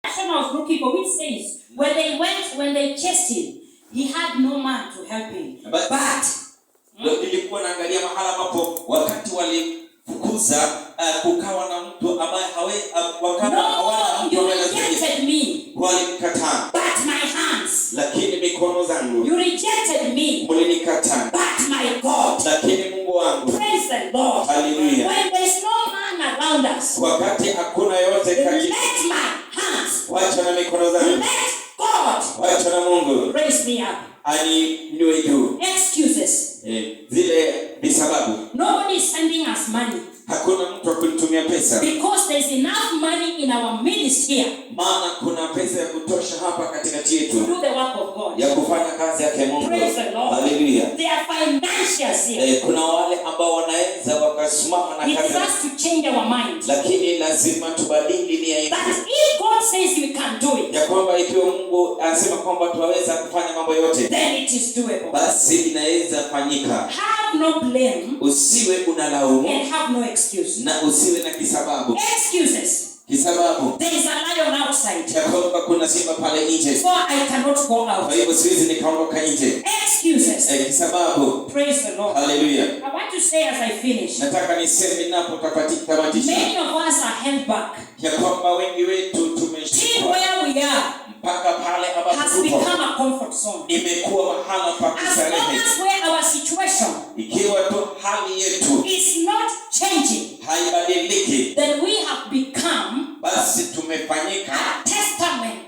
Version I was looking for, which says, when they went, when they chased him, he had no man to help him. But ndio nilikuwa naangalia mahala ambapo wakati walifukuza, kukawa na mtu ambaye hawe wakawa hawana No, mtu you ambaye anasaidia. Rejected me, Walimkataa, but my hands. Lakini mikono zangu. You rejected me, Mlinikataa, but my God. Lakini Mungu wangu. Praise the Lord. Haleluya. When there is no man around us, Wakati hakuna yote kati, let my hands, wacha na mikono zangu, let God wacha na Mungu raise me up. Aniinue juu. Excuses. Zile visababu. Nobody is sending us money Hakuna mtu wa kunitumia pesa, because there's enough money in our ministry here maana kuna pesa ya kutosha hapa katikati to yetu do the work of God. Ya kufanya kazi yake Mungu. Praise the Lord. Haleluya. There are financiers here. Kuna wale ambao wanaweza wakasimama na It is kazi, us to change our mind. Lakini lazima tubadili nia yetu That if God says we can do it, ya kwamba ikiwa Mungu anasema kwamba tunaweza kufanya mambo yote, then it is doable. Basi inaweza fanyika. Have no blame Usiwe unalaumu and have no excuse. Na usiwe na kisababu. Excuses. Kisababu There is a lion outside, ya kwamba kuna simba pale nje, so I cannot go out. Kwa hivyo siwezi nikaondoka nje. Excuses. Kisababu. Praise the Lord. Haleluya. I want to say as I finish, Nataka niseme ninapotamatisha many of us are held back. Ya kwamba wengi wetu Till tumeshikwa where we are mpaka pale ambapo has tupo become a comfort zone. Imekuwa mahala pa As long kustarehe. as where our situation Ikiwa tu hali yetu is not changing, haibadiliki, then we have become basi tumefanyika a testament